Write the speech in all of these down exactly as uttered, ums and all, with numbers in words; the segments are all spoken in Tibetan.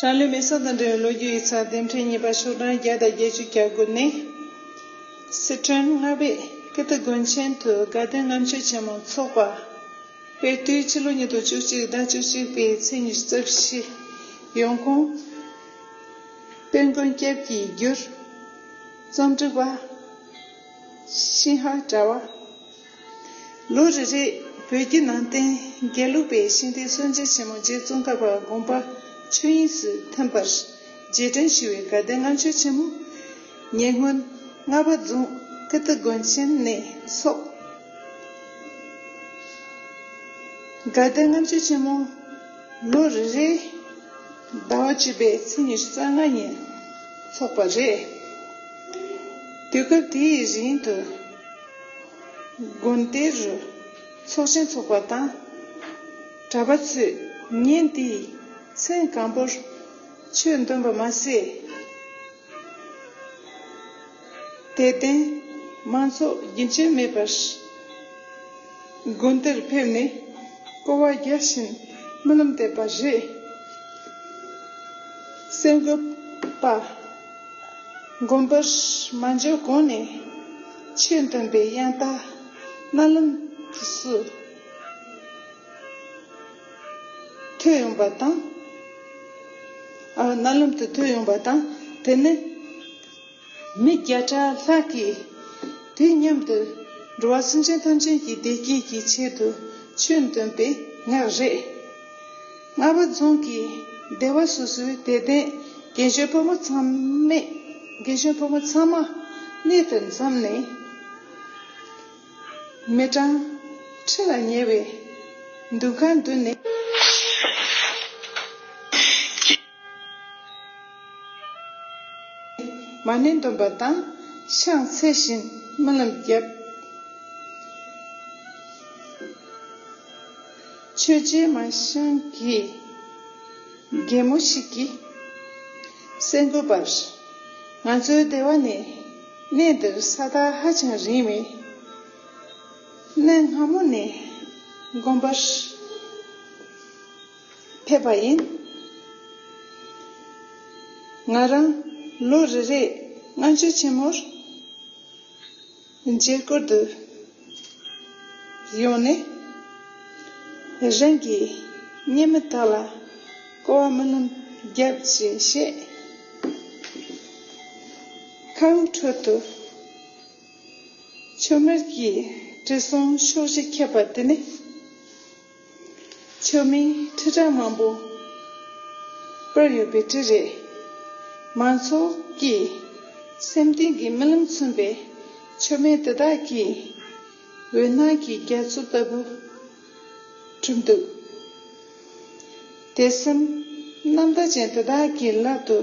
ཀྲང་ལི་མེ་སོ་དང་འབྲེལ་བའི་ལོ་རྒྱུས་ཡིག་ཚགས་འདེམས་ཁྲལ་གཉིས་པ་ཤོག་གྲངས་བརྒྱ་དང་བརྒྱད་ཅུ་གྱ་དགུ་ནས། སི་ཁྲོན་རྔ་བས་ཀིརྟི་དགོན་ཆེན་དུ་དགའ་ལྡན་ལྔ་མཆོད་ཆེན་མོ་འཚོགས་པ། དཔེར་དུས་ཕྱི་ལོ་ཉིས་སྟོང་བཅུ་གཅིག་ཟླ་བཅུ་གཅིག་པའི་ཚེས་ཉི་ཤུ་རྩ་བཞི། ཡོང་ཁུངས། དཔལ་མགོན་སྐྱབས་ཀྱི་འགྱུར། རྩོམ་སྒྲིག་པ། ཤིང་ཧ་གྲྭ་བ། ལོ་རེ་རེ་བོད་བརྒྱུད་ནང་བསྟན་དགེ་ལུགས་པའི་ཤིང་རྟའི་སྲོལ་འབྱེད་ཆེན་མོ་རྗེ་ཙོང་ཁ་པ་དགོངས་པ་ཆོས་དབྱིངས་སུ་ཐིམ་པར་རྗེས་དྲན་ཞུ་བའི་དགའ་ལྡན་ལྔ་མཆོད་ཆེན་མོ། ཉེ་སྔོན་རྔ་བ་རྫོང་ཀིརྟི་དགོན་ཆེན་ནས་འཚོགས། དགའ་ལྡན་ལྔ་མཆོད་ཆེན་མོ་ལོ་རེ་རེའི་ཟླ་བ་བཅུ་པའི་ཚེས་ཉི་ཤུ་རྩ་ལྔ་ཉིན་འཚོགས་པ་རེད། དུས་སྐབས་དེའི་རིང་དུ་དགོན་སྡེ་རུ་ཚོགས་ཆེན་འཚོགས་པ་དང་། གྲྭ་པ་ཚོས་ཉིན་དེའི་མཚན་གང་པོར་ཆོས་འདོན་པ་མ་ཟད། དད་ལྡན་མང་ཚོགས་རྒྱུན་ཆད་མེད་པར་དགོན་སྡེར་ཕེབས་ནས་སྐོར་བ་རྒྱག་བཞིན་སྨོན་ལམ་འདེབས་པ་རེད། གསར་འགོད་པ། དགོན་པར་མ་འབྱོར་གོང་ནས་ཆོས་འདོན་པའི་དབྱངས་རྟ་རྣ་ལམ་དུ་སུ་ཐོས་ཡོང་པ་དང་། ཨ། རྣ་ལམ་དུ་ཐོས་ཡོང་པ་དང་། དེ་ནི་མི་བརྒྱ་ཕྲག་ལྷག་གིས་དུས་མཉམ་དུ་འགྲོ་བ་སེམས་ཅན་ཐམས་ཅད་ཀྱི་བདེ་སྐྱིད་ཀྱི་ཆེད་དུ་ཆོས་འདོན་པའི་ངག་རེད། རྔ་བ་རྫོང་གི་སྡེ་བ་སོ་སོའི་དད་ལྡན་རྒན་གཞོན་ཕོ་མོ་ཚང་མས། རྒན་གཞོན་ཕོ་མོ་ཚང་མ་གནས་དུ་འཛོམས་ནས། མི་གྲངས་ཁྲི་ལ་ཉེ་བའི་འདུ་ཁང་མདུན་ནས། མ་ཎི་འདོན་པ་དང་ཤངས་འཚལ་བཞིན་སྨོན་ལམ་བརྒྱབ། ཆོས་རྗེ་མ་ཤང་གི་རྒན་མོ་ཞིག་གིས་གསར་འགོད་པར། ང་ཚོའི་སྡེ་བ་ནས་གནས་འདིར་ས་ཐག་ཧ་ཅང་རིང་བས། གནའ་སྔ་མོ་ནས་དགོན་པར་ཕེབས་པ་ཡིན། ང་རང་ལོ་རེ་རེ་ལྔ་མཆོད་ཆེན་མོར་མཇལ་སྐོར་དུ་ཡོང་ནས། རང་གི་སྙེ་མ་དག་ལ་སྐོར་བ་སྨོན་ལམ་བརྒྱབ་ཅེས་བཤད། མཁའ་དབུགས་ཁྲོད་དུ་ཆུ་དམར་གྱི་དྲི་བསུང་ཤུགས་ཀྱིས་ཁྱབ་པ་དེ་ནི། ཆུ་སྨན་ཁྲི་ཕྲག་མང་པོ་སྤར་ཡོད་པའི་དྲི་རེད། མང་ཚོགས་ཀྱི་སེམས་གཏིང་གི་རྨི་ལམ་མཚོན་པའི་ཆུ་སྨན་དེ་དག་གིས་འོད་སྣང་གི་རྒྱ་མཚོ་ལྟ་བུ་གྲུབ་འདུག། དད་སེམས་རྣམ་དག་ཅན་དེ་དག་གི་ལག་ཏུ།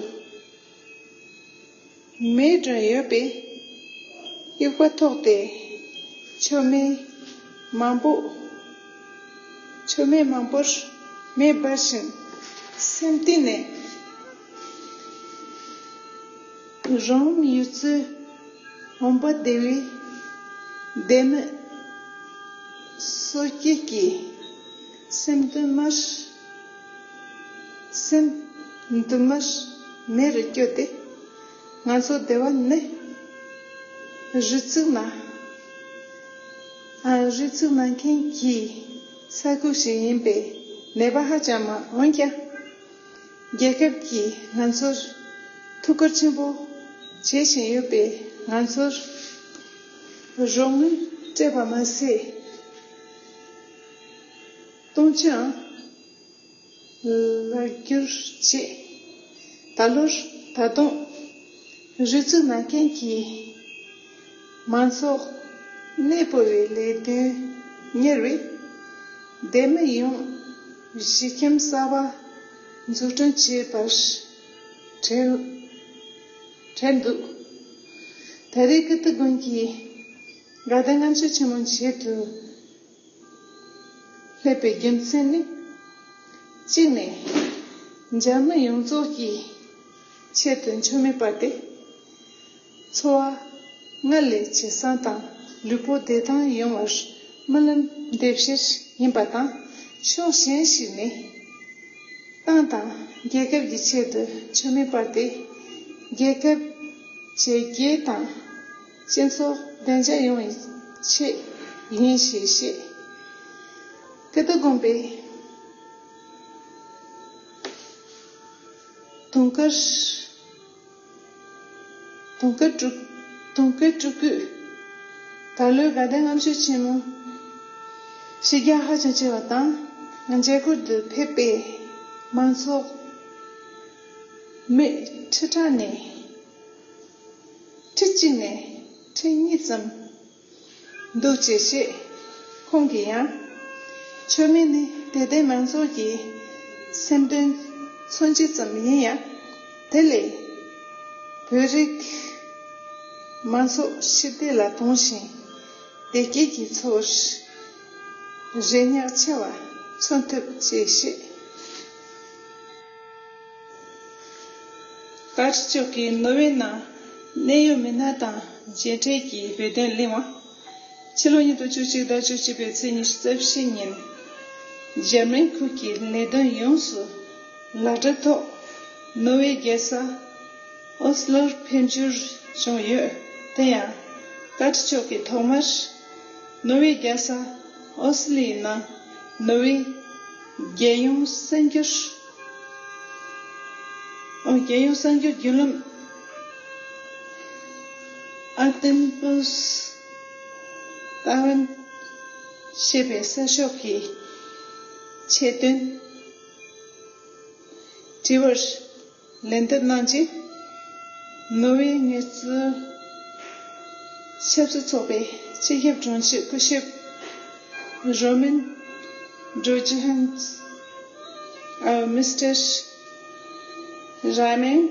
མེ་སྒྲོན་ཡོད་པའི་དབྱུག་པ་ཐོགས་ཏེ། མཆོད་མེ་མང་པོ། མཆོད་མེ་མང་པོར་མེ་འབར་བཞིན་སེམས་གཏིང་ནས། རོང་ཡུལ་གཙོས་འོམ་པ་སྡེ་བའི་སྡེ་མི་སོ་སྐྱེས་ཀྱི་སེམས་འདུན་མར། སེམས་འདུན་མར་མེ་རུ་བསྐྱོད་དེ། ང་ཚོ་སྡེ་བ་ནི་རི་ཚུགས་ན། ཨ། རི་ཚུགས་ན་མཁན་གྱི་ས་ཁུལ་ཞིག་ཡིན་པས་ནད་པ་ཧ་ཅང་མང་། འོན་ཀྱང་། རྒྱལ་ཁབ་ཀྱིས་ང་ཚོར་ཐུགས་ཁུར་ཆེན་པོ་བྱེད་བཞིན་ཡོད་པས། ང་ཚོར་རོགས་དངུལ་སྤྲད་པ་མ་ཟད། གཏོང་ཆའང་ལག་བསྒྱུར་བྱས། ད་ལོར་ད་དུང་རི་ཚུགས་ན་མཁན་གྱི་མང་ཚོགས་གནས་སྤོ་བའི་ལས་དོན་གཉེར་བས། སྡེ་མི་ཡོངས་གཞིས་ཁྱིམ་གསར་པ་འཛུགས་སྐྲུན་བྱེད་པར་བྲེལ་བྲེལ་འདུག། ད་རེས་ཀིརྟི་དགོན་གྱི་དགའ་ལྡན་ལྔ་མཆོད་ཆེན་མོའི་ཆེད་དུ་སླེབས་པའི་རྒྱུ་མཚན་ནི། གཅིག་ནས། འཇར་མི་ཡོངས་རྫོགས་ཀྱི་ཆེད་དུ་མཆོད་མེ་སྤར་ཏེ། འཚོ་བ་སྔར་ལས་ཇེ་བཟང་དང་ལུས་པོ་བདེ་ཐང་ཡོང་བར་སྨོན་ལམ་འདེབས་ཕྱིར་ཡིན་པ་དང་། ཕྱོགས་གཞན་ཞིག་ནས། ཏང་དང་རྒྱལ་ཁབ་ཀྱི་ཆེད་དུ་མཆོད་མེ་སྤར་ཏེ། རྒྱལ་ཁབ་བྱས་རྗེས་དང་སྤྱི་ཚོགས་བདེ་འཇགས་ཡོང་བའི་ཆེད་ཡིན་ཞེས་བཤད། ཀི་ཏི་དགོན་པའི་དུང་དཀར། དུང་དཀར་སྤྲུལ། དུང་དཀར་སྤྲུལ་སྐུས་ད་ལོའི་དགའ་ལྡན་ལྔ་མཆོད་ཆེན་མོ་གཞི་རྒྱ་ཧ་ཅང་ཆེ་བ་དང་། མཇལ་སྐོར་དུ་ཕེབས་པའི་མང་ཚོགས་མི་ཁྲི་ཕྲག་ནས་ཁྲི་གཅིག་ནས་ཁྲི་གཉིས་ཙམ་འདུག་ཅེས་བཤད། ཁོང་གིས་ཡང་། མཆོད་མེ་ནི་དད་ལྡན་མང་ཚོགས་ཀྱི་སེམས་དོན་མཚོན་བྱེད་ཙམ་ཡིན་ཡང་། དེ་ལས་བོད་རིགས་མང་ཚོགས་ཞི་བདེ་ལ་དུངས་ཤིང་བདེ་སྐྱིད་ཀྱི་འཚོ་བར་རེ་བ་ཆེ་བ་མཚོན་ཐུབ་ཅེས་བཤད། ཀ་ཏྲི་མཆོག་གིས་ནོར་ཝེ་ནང་གནད་ཡོད་མི་སྣ་དང་མཇལ་འཕྲད་ཀྱིས་བོད་དོན་གླེང་བ། ཕྱི་ལོ་ཉིས་སྟོང་བཅུ་གཅིག་ཟླ་བཅུ་གཅིག་པའི་ཚེས་ཉི་ཤུ་རྩ་བཞི་ཉིན། འཇར་མན་ཁུལ་གྱི་ལས་དོན་ཡོངས་སུ་ལག་བསྟར་ཐོག་ནོར་ཝེ་རྒྱལ་ས་ཨོ་སི་ལོར་ཕེབས་འབྱོར་བྱུང་ཡོད། དེ་ཡང་། ཀ་ཏྲི་མཆོག་གིས་ཐོག་མར་ནོར་ཝེ་རྒྱལ་ས་ཨོ་སི་ལིའི་ནང་ནོར་ཝེ་རྒྱལ་ཡོངས་གསར་འགྱུར། ཨོ། རྒྱལ་ཡོངས་གསར་འགྱུར་བརྒྱུད་ལམ་ཨ་ཏེམ་པུས་ཏཱ་ཝན་ཞེས་པའི་གསར་ཤོག་གི་ཆེད་དོན་དྲི་བར་ལན་འདེབས་གནང་རྗེས། ནོར་ཝེ་ངལ་རྩོལ་ཆབ་སྲིད་ཚོགས་པའི་སྤྱི་ཁྱབ་དྲུང་ཆེ་སྐུ་ཞབས་རོ་མན་ཌོ་ཇོ་ཧན། ཨ། མི་སི་ཊར་ར་མན་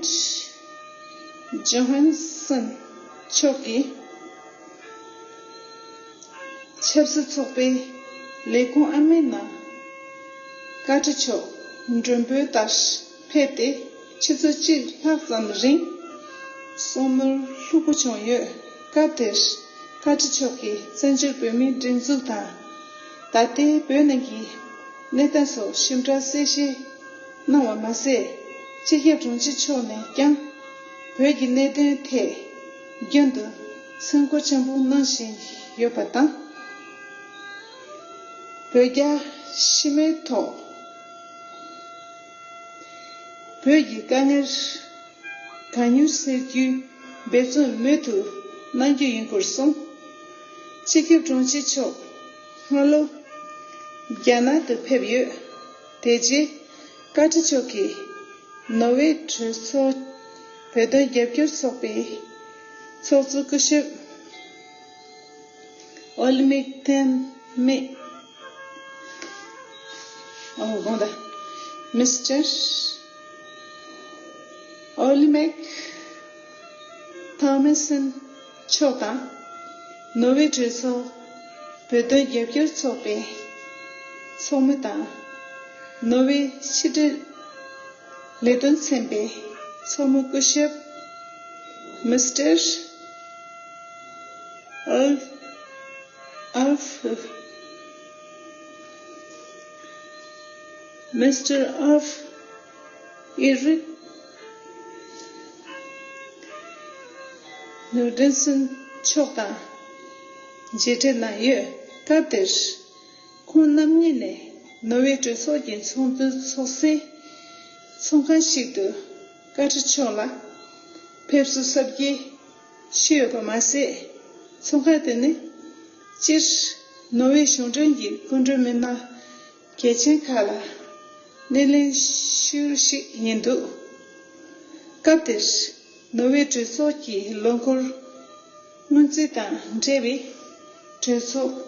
ཇོ་ཧན་སན་མཆོག་གིས། ཆབ་སྲིད་ཚོགས་པའི་ལས་ཁུངས་ཨ་མའི་ནང་། ཀ་ཏྲི་མཆོག་མགྲོན་འབོད་ལྟར་ཕེབས་ཏེ། ཆུ་ཚོད་གཅིག་ལྷག་ཙམ་རིང་གསོལ་མོལ་ལྷུག་པོ་བྱུང་ཡོད། སྐབས་དེར་ཀ་ཏྲི་མཆོག་གིས་བཙན་བྱོལ་བོད་མིའི་སྒྲིག་འཛུགས་དང་། ད་ལྟའི་བོད་ནང་གི་གནས་སྟངས་སོགས་ཞིབ་ཕྲ་གསལ་བཤད་གནང་བ་མ་ཟད། སྤྱི་ཁྱབ་དྲུང་ཆེ་མཆོག་ནས་ཀྱང་བོད་ཀྱི་གནད་དོན་ཐད་རྒྱུན་དུ་སེམས་ཁུར་ཆེན་པོ་གནང་བཞིན་ཡོད་པ་དང་། བོད་རྒྱ་ཞི་མོལ་ཐོག་བོད་ཀྱི་དཀའ་ངལ་གང་མྱུར་སེལ་རྒྱུའི་འབད་བརྩོན་མུ་མཐུད་གནང་རྒྱུ་ཡིན་སྐོར་གསུངས། སྤྱི་ཁྱབ་དྲུང་ཆེ་མཆོག་སྔ་ལོ་རྒྱ་ནག་ཏུ་ཕེབས་ཡོད། དེ་རྗེས་ཀ་ཏྲི་མཆོག་གིས་ནོར་ཝེ་གྲོས་ཚོགས་བོད་དོན་རྒྱབ་སྐྱོར་ཚོགས་པའི་ཚོགས་གཙོ་སྐུ་ཞབས་ཨོ་ལི་མེག་ཐན་མེ། ཨོ། དགོངས་དག། མི་སི་ཊར་ཨོ་ལི་མེག་ཐོ་མེ་སན་མཆོག་དང་། ནོར་ཝེ་གྲོས་ཚོགས་བོད་དོན་རྒྱབ་སྐྱོར་ཚོགས་པའི་ཚོགས་མི་དང་། ནོར་ཝེ་ཕྱི་འབྲེལ་ལས་དོན་ཚན་པའི་ཚོགས་མི་སྐུ་ཞབས་མི་སི་ཊར་ཨལ་ཨལ་ཧྥུ། མི་སི་ཊར་ཨལ་ཧྥུ་ཨི་རིག་ནོར་ཌེན་སན་མཆོག་དང་མཇལ་འཕྲད་གནང་ཡོད། སྐབས་དེར་ཁོང་རྣམ་གཉིས་ནས་ནོར་ཝེ་གྲོས་ཚོགས་ཀྱི་ཚོགས་འདུ་འཚོགས་སའི་ཚོགས་ཁང་ཞིག་ཏུ་བཀའ་ཁྲི་མཆོག་ལ་ཕེབས་བསུ་གཟབ་རྒྱས་ཞུས་ཡོད་པ་མ་ཟད། ཚོགས་ཁང་དེ་ནི་སྤྱིར་ནོར་ཝེ་གཞུང་འབྲེལ་གྱི་སྐུ་མགྲོན་མི་སྣ་གལ་ཆེན་ཁག་ལ་སྣེ་ལེན་ཞུ་རྒྱུ་ཞིག་ཡིན་འདུག། སྐབས་དེར་ནོར་ཝེ་གྲོས་ཚོགས་ཀྱི་ལོ་འཁོར་སྔོན་རྩིས་དང་འབྲེལ་བའི་གྲོས་ཚོགས་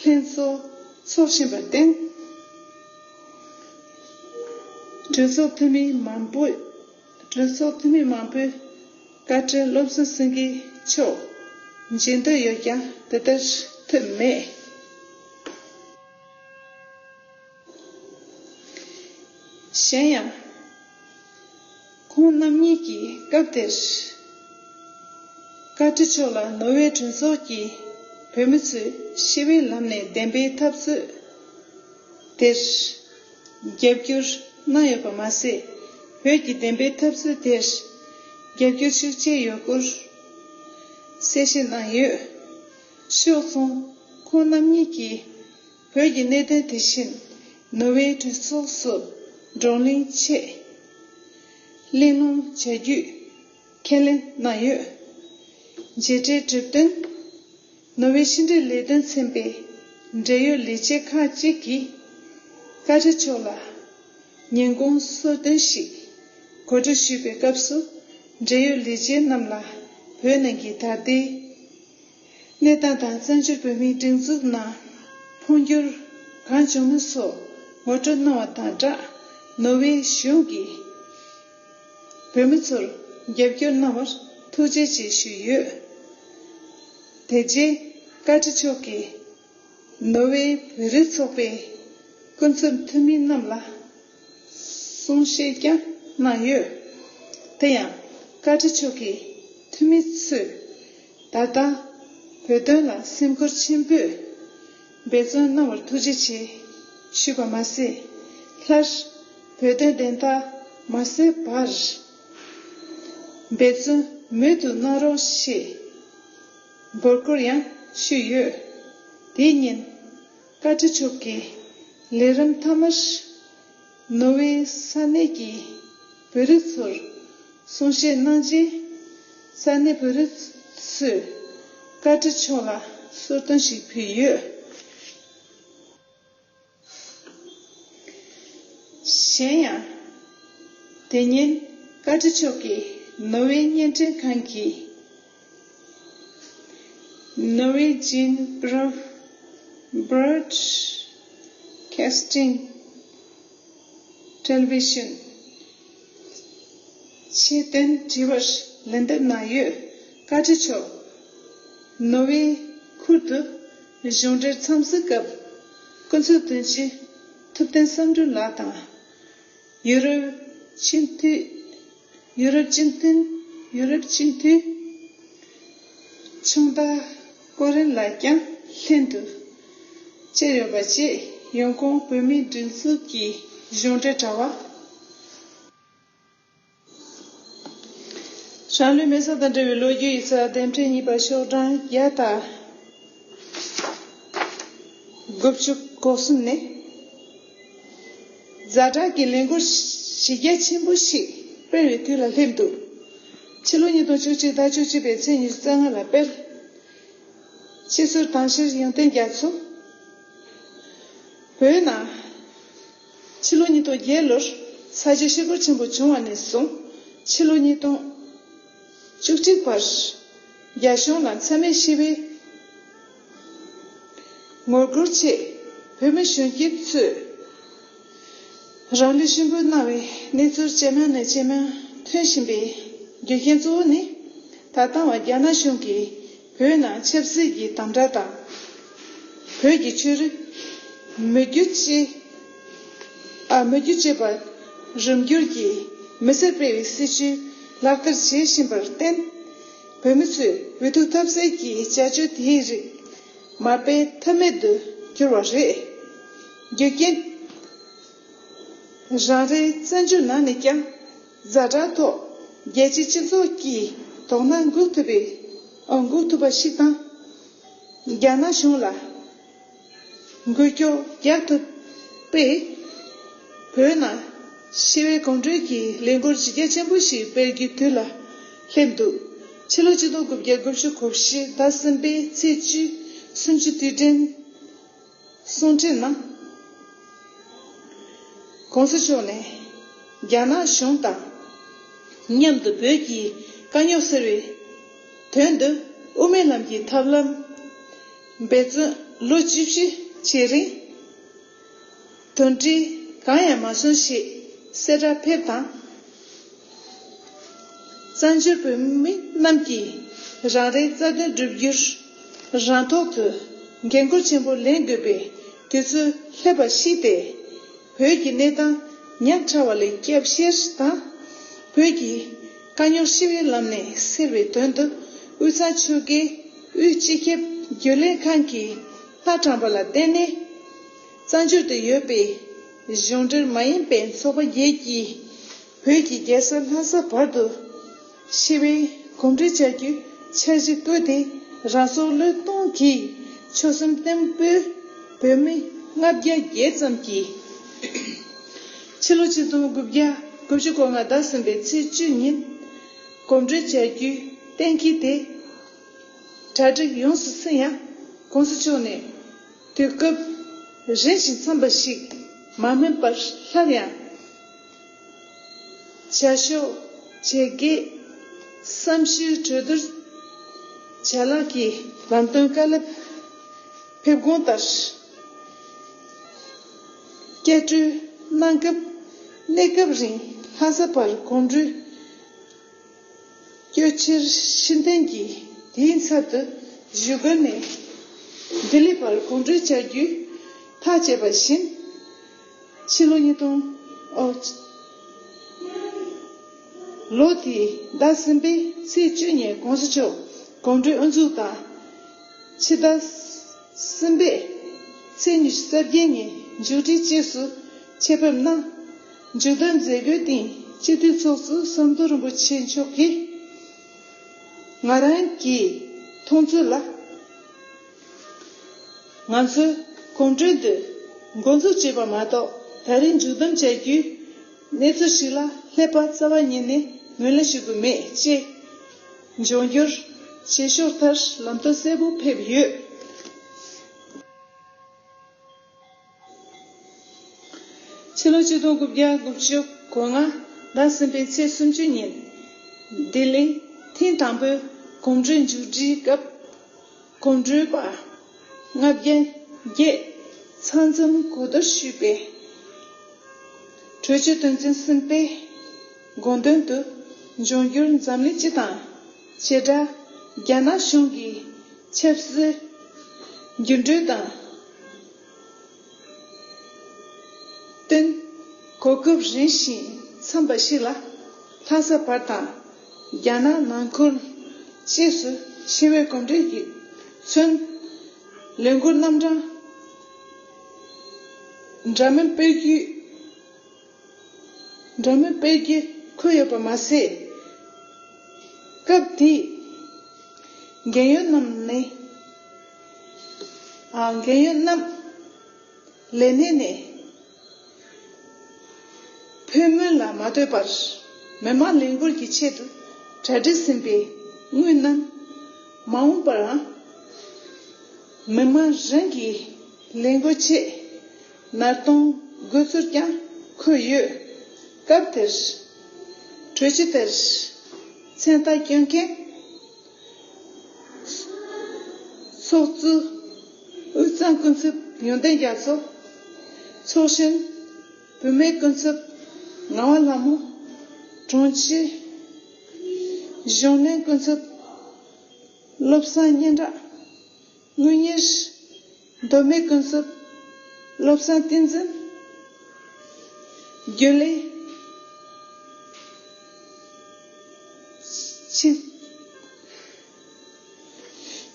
ལྷན་ཚོགས་འཚོགས་བཞིན་པར་བརྟེན། གྲོས་ཚོགས་འཐུས་མི་མང་པོས། གྲོས་ཚོགས་འཐུས་མི་མང་པོས་བཀའ་ཁྲི་བློ་བཟང་སེང་གེ་མཆོག་མཇལ་འདོད་ཡོད་ཀྱང་དེ་ལྟར་ཐུབ་མེད། གཞན་ཡང་། ཁོང་རྣམ་གཉིས་ཀྱིས་སྐབས་དེར་བཀའ་ཁྲི་མཆོག་ལ་ནོར་ཝེ་གྲོས་ཚོགས་ཀྱིས་བོད་མི་ཚོས་ཞི་བའི་ལམ་ནས་བདེན་པའི་འཐབ་རྩོད་དེར་རྒྱབ་སྐྱོར་ གནང་ཡོད་པ་མ་ཟད། བོད་ཀྱི་བདེན་པའི་འཐབ་རྩོད་དེར་རྒྱབ་སྐྱོར་ཤུགས་ཆེ་ཡོད་སྐོར་གསལ་བཤད་གནང་ཡོད། ཕྱོགས་མཚུངས། ཁོང་རྣམ་གཉིས་ཀྱིས་བོད་ཀྱི་གནད་དོན་དེ་བཞིན་ནོར་ཝེའི་གྲོས་ཚོགས་སུ་བགྲོ་གླེང་ཆེད་གླེང་སློང་བྱ་རྒྱུའི་ཁས་ལེན་གནང་ཡོད། མཇལ་འཕྲད་གྲུབ་དོན། ནོར་ཝེ་ཕྱི་འབྲེལ་ལས་དོན་ཚན་པའི་འབྲེལ་ཡོད་ལས་བྱེད་ཁག་ཅིག་གིས་བཀའ་ཁྲི་མཆོག་ལ་ཉིན་གུང་གསོལ་སྟོན་ཞིག་གོ་སྒྲིག་ཞུས་པའི་སྐབས་སུ། འབྲེལ་ཡོད་ལས་བྱེད་རྣམས་ལ་བོད་ནང་གི་ད་ལྟའི་གནས་སྟངས་དང་བཙན་བྱོལ་བོད་མིའི་སྒྲིག་འཛུགས་ནང་འཕོ་འགྱུར་གང་བྱུང་མིན་སོགས་ངོ་སྤྲོད་གནང་བ་དང་སྦྲགས། ནོར་ཝེ་གཞུང་གིས་བོད་མི་ཚོར་རྒྱབ་སྐྱོར་གནང་བར་ཐུགས་རྗེ་ཆེ་ཞུས་ཡོད། དེ་རྗེས་བཀའ་ཁྲི་མཆོག་གིས་ནོར་ཝེའི་བོད་རིགས་ཚོགས་པའི་སྐུ་ཚབ་འཐུས་མི་རྣམས་ལ་གསུང་བཤད་ཀྱང་གནང་ཡོད། དེ་ཡང་བཀའ་ཁྲི་མཆོག་གིས་འཐུས་མི་ཚོས་ད་ལྟ་བོད་དོན་ལ་སེམས་ཁུར་ཆེན་པོས་འབད་བརྩོན་གནང་བར་ཐུགས་རྗེ་ཆེ་ཞུས་པ་མ་ཟད། སླར་བོད་དོན་བདེན་མཐའ་མ་གསལ་བར་འབད་བརྩོན་མུ་མཐུད་གནང་རོགས་ཞེས་འབོད་སྐུལ་ཡང་ཞུས་ཡོད། དེ་ཉིན་བཀའ་ཁྲི་མཆོག་གིས་ལས་རིམ་མཐའ་མར་ནོར་ཝེའི་ས་གནས་ཀྱི་བོད་རིགས་ཚོར་གསུང་བཤད་གནང་རྗེས། ས་གནས་བོད་རིགས་ཚོས་བཀའ་ཁྲི་མཆོག་ལ་གསོལ་སྟོན་ཞིག་ཕུལ་ཡོད། གཞན་ཡང་། དེ་ཉིན་བཀའ་ཁྲི་མཆོག་གིས་ནོར་ཝེ་བརྙན་འཕྲིན་ཁང་གི་Norwegian Broad- Broadcasting Television ཆེད་བཏོན་དྲི་བར་ལན་འདེབས་གནང་ཡོད། བཀའ་ཁྲི་མཆོག་ནོར་ཝེའི་ཁུལ་དུ་གཞུང་འབྲེལ་འཚམས་གཟིགས་སྐབས། སྐུ་ཚབ་དོན་གཅོད་ཐུབ་བསྟན་བསམ་གྲུབ་ལགས་དང་། ཡུ་རོབ་སྤྱི་འཐུས། ཡུ་རོབ་སྤྱི་འཐུས། ཡུ་རོབ་སྤྱི་འཐུས་ཆུང་བདག་ཀོ་རིན་ལགས་ཀྱང་ལྷན་དུ་བཅར་ཡོད་པ་བཅས། ཡོང་ཁུངས་བོད་མིའི་སྒྲིག་འཛུགས་ཀྱི་གཞུང་འབྲེལ་དྲ་བ། རང་ལུས་མེ་སྲེག་དང་འབྲེལ་བའི་ལོ་རྒྱུས་ཡིག་ཚགས་དེབ་ཕྲེང་གཉིས་པ་ཤོག་གྲངས་བརྒྱ་དང་དགུ་བཅུ་གོ་གསུམ་ནས། ཛ་དྲག་གི་ལས་འགུལ་གཞི་རྒྱ་ཆེན་པོ་ཞིག་སྤེལ་བའི་དུས་ལ་སླེབས་འདུག་ཕྱི་ལོ་ཉིས་སྟོང་བཅུ་གཅིག་ཟླ་བཅུ་གཅིག་པའི་ཚེས་ཉི་ཤུ་རྩ་ལྔ་ལ་སྤེལ། སྤྱི་ཟུར་དྭངས་ཤེལ་ཡོན་ཏན་རྒྱ་མཚོ། བོད་ནང་ཕྱི་ལོ་ཉིས་སྟོང་བརྒྱད་ལོར་ས་ཆུ་ཤི་སྐོར་ཆེན་པོ་བྱུང་བ་ནས་བཟུང་། ཕྱི་ལོ་ཉིས་སྟོང་བཅུ་གཅིག་བར་རྒྱ་གཞུང་ལ་མཚམས་མེད་ཞི་བའི་ངོ་རྒོལ་ཆེད་བོད་མི་གཞོན་སྐྱེས་ཚོས་རང་ལུས་ཤི་འབུལ་གནང་བའི་གནས་ཚུལ་ཇེ་མང་ནས་ཇེ་མང་ཐོན་བཞིན་པའི་རྒྱུ་རྐྱེན་གཙོ་བོ་ནི། ད་ལྟའང་རྒྱ་ནག་གཞུང་གིས་བོད་ནང་ཆབ་སྲིད་ཀྱི་དམ་དྲག་དང་། བོད་ཀྱི་ཆོས་རིག་མི་རྒྱུད་གཅེས། ཨ། མི་རྒྱུད་གཅེས་པར་རིམ་འགྱུར་གྱིས་མི་སེར་སྤེལ་བའི་སྲིད་བྱུས་ལག་བསྟར་བྱེད་བཞིན་པར་བརྟེན། བོད་མི་ཚོས་འུ་ཐུག་ཐབས་ཟད་ཀྱི་བྱ་སྤྱོད་དེའི་རིགས་མ་སྤེལ་ཐབས་མེད་དུ་གྱུར་བ་རེད། རྒྱུ་རྐྱེན། རང་རེའི་བཙན་བྱོལ་ནང་ནས་ཀྱང་ཛ་དྲག་ཐོག་རྒྱལ་སྤྱིའི་སྤྱི་ཚོགས་ཀྱི་དོ་སྣང་འགུག་ཐུབ་པའི། ཨ། འགུག་ཐུབ་པ་ཞིག་དང་། རྒྱ་ནག་གཞུང་ལ་འགུལ་སྐྱོད་རྒྱག་ཐུབ་པས། བོད་ནང་ཞི་བའི་གོམ་བགྲོད་ཀྱི་ལས་འགུལ་གཞི་རྒྱ་ཆེན་པོ་ཞིག་སྤེལ་རྒྱུའི་དུས་ལ་སླེབས་འདུག་ཕྱི་ལོ་ཆིག་སྟོང་དགུ་བརྒྱ་དགུ་བཅུ་གོ་བཞི་ཟླ་གསུམ་པའི་ཚེས་བཅུ། གསུམ་བཅུ་དུས་དྲན་གསུང་འཕྲིན་ནང་། ༸གོང་ས་མཆོག་ནས་རྒྱ་ནག་གཞུང་དང་མཉམ་དུ་བོད་ཀྱི་དཀའ་རྙོག་སེལ་བའི་དོན་དུ་དབུ་མའི་ལམ་གྱི་ཐབས་ལམ་འབད་བརྩོན་ལོ་བཅུ་བཞི་བྱེད་རིང་། དོན་འབྲས་གང་ཡང་མ་སོང་ཞེས་གསལ་བསྒྲགས་ཕེབས་དང་། བཙན་བྱོལ་བོད་མི་རྣམས་ཀྱིས་རང་རེའི་རྩ་དོན་བསྒྲུབ་རྒྱུར་རང་ཐོག་ཏུ་འགན་ཁུར་ཆེན་པོ་ལེན་དགོས་པའི་དུས་ཚོད་སླེབས་པ་ཞིག་སྟེ། བོད་ཀྱི་གནས་སྟངས་ཉག་ཕྲ་བ་ལས་སྐྱབས་བཤེར་དང་། བོད་ཀྱི་དཀའ་རྙོག་ཞི་བའི་ལམ་ནས་སེལ་བའི་དོན་དུ། དབུས་གཙང་ཆོལ་ཁའི་དབུས་སྤྱི་ཁྱབ་རྒྱུན་ལས་ཁང་གིས་སྣ་དྲངས་པ་ལ་བརྟེན་ནས། བཙན་བྱོལ་དུ་ཡོད་པའི་ གཞུང་འབྲེལ་མ་ཡིན་པའི་ཚོགས་པ་བརྒྱད་ཀྱིས་བོད་ཀྱི་རྒྱལ་ས་ལྷ་ས་བར་དུ་ཞི་བའི་གོམ་བགྲོད་བྱ་རྒྱུའི་འཆར་གཞི་བཀོད་དེ། རང་སྲོག་བློས་གཏོང་གིས་ཆོལ་གསུམ་བསྟན་པའི་བོད་མི་ལྔ་བརྒྱ་བརྒྱད་ཙམ་གྱིས་ཕྱི་ལོ་ཆིག་སྟོང་དགུ་བརྒྱ་དགུ་བཅུ་གོ་ལྔ་ཟླ་གསུམ་པའི་ཚེས་བཅུ་ཉིན་གོམ་བགྲོད་བྱ་རྒྱུའི་གཏན་འཁེལ་དེ་གྲ་སྒྲིག་ཡོངས་སུ་ཟིན་ཡང་། གོང་ས་མཆོག་ནས་དུས་སྐབས་རིམ་བཞིན་འཚམས་པ་ཞིག་མ་སྨིན་པར་སླར་ཡང་བྱ་ཤོག་བྱེད་དགེ་བསམ་ཤེས་གྲོས་བསྡུར་བྱ་ལག་གི་ལམ་སྟོན་བཀའ་སློབ་ཕེབས་དགོངས་ལྟར་བསྐྱར་གྲོས་གནང་སྐབས། གནས་སྐབས་རིང་ལྷ་ས་བར་གོམ་བགྲོད་སྐྱོད་ཕྱིར་ཕྱིར་འཐེན་གྱིས་དེའི་ཚབ་ཏུ་བཞུགས་སྒར་ནས་ལྡི་ལི་བར་གོམ་བགྲོད་བྱ་རྒྱུའི་ཐག་བཅད་པ་བཞིན། ཕྱི་ལོ་ཉིས་སྟོང་ཨོ། ལོ་དེའི་ཟླ་གསུམ་པའི་ཚེས་བཅུ་ཉིན་གོང་ས་མཆོག་གོམ་བགྲོད་དབུ་འཛུགས་དང་། ཕྱི་ཟླ་གསུམ་པའི་ཚེས་ཉི་ཤུ་རྩ་བརྒྱད་ཉིན་མཇུག་སྒྲིལ་བཅས་སུ་ཆེད་ཕེབས་གནང་། མཇུག་བསྡོམས་མཛད་སྒོའི་སྟེང་སྤྱི་འཐུས་ཚོགས་གཙོ་ཟམ་གདོང་རིན་པོ་ཆེ་མཆོག་གིས། ང་རང་གི་མཐོང་ཚུལ་ལ། ང་ཚོས་གོམ་བགྲོད་འདི་འགོ་འཛུགས་བྱས་པ་མ་གཏོགས། ད་རེས་མཇུག་བསྡོམས་བྱ་རྒྱུའི་གནས་ཚུལ་ཞིག་ལ་ཀླད་པ་རྩ་བ་ཉིད་ནས་ངོས་ལེན་ཞུ་གི་མེད་ཅེས་འབྱུང་འགྱུར་བྱེད་ཕྱོགས་ལྟར་ལམ་སྟོན་གསལ་པོ་ཕེབས་ཡོད། ཕྱི་ལོ་ཆིག་སྟོང་དགུ་བརྒྱ་དགུ་བཅུ་གོ་ལྔ་ཟླ་གསུམ་པའི་ཚེས་སུམ་ཅུ་ཉིན་ལྡི་ལི་ཐེངས་དང་པོའི་གོམ་བགྲོད་མཇུག་སྒྲིལ་སྐབས། གོམ་བགྲོད་པ་ལྔ་བརྒྱ་བརྒྱད་ཚང་འཛོམས་གོ་བསྡུར་ཞུས་པའི་གྲོས་ཆོད་དོན་ཚན་གསུམ་པའི་དགོངས་དོན་དུ། འབྱུང་འགྱུར་འཛམ་གླིང་སྤྱི་དང་བྱེ་བྲག་རྒྱ་ནག་གཞུང་གི་ཆབ་སྲིད་འགྱུར་འགྲོས་དང་བསྟུན། གོ་སྐབས་རིམ་བཞིན་འཚམས་པ་ཞིག་ལ་ལྷ་ས་བར་དང་རྒྱ་ནག་ནང་ཁུལ་བཅས་སུ་ཞི་བའི་གོམ་བགྲོད་ཀྱིས་མཚོན་ལས་འགུལ་རྣམ་གྲངས་འདྲ་མིན་སྤེལ་རྒྱུ། འདྲ་མིན་སྤེལ་རྒྱུ་འཁོད་ཡོད་པ་མ་ཟད། སྐབས་དེའི་རྒན་ཡོལ་རྣམས་ནས། ཨ། རྒན་ཡོལ་རྣམས་ལས་སྣེ་ནས་ཕན་སྨོན་ལ་མ་ལྟོས་པར་མི་མང་ལས་འགུལ་གྱི་ཆེད་དུ་གྲ་སྒྲིག་ཟིན་པའི་དངུལ་རྣམས་མ་འོངས་པར་མི་མང་རང་གི་ལས་འགུལ་ཆེད་ནར་གཏོང་དགོས་ཚུལ་ཀྱང་འཁོད་ཡོད། སྐབས་དེར་གྲོས་ཆོད་དེར་མཚན་རྟགས་སྐྱོན་མཁན་ཚོགས་གཙོ་དབུས་གཙང་སྐུ་ཚབ་ཡོན་ཏན་རྒྱ་མཚོ། ཚོགས་གཞོན་བུད་མེད་སྐུ་ཚབ་ངག་དབང་ལྷ་མོ། དྲུང་ཆེ་གཞུང་ལས་སྐུ་ཚབ་བློ་བཟང་སྙན་གྲགས། དངུལ་གཉེར་མདོ་སྨད་ཀུན་གསབ་བློ་བཟང་བསྟན་འཛིན། རྒྱུན་ལས་ཆིག་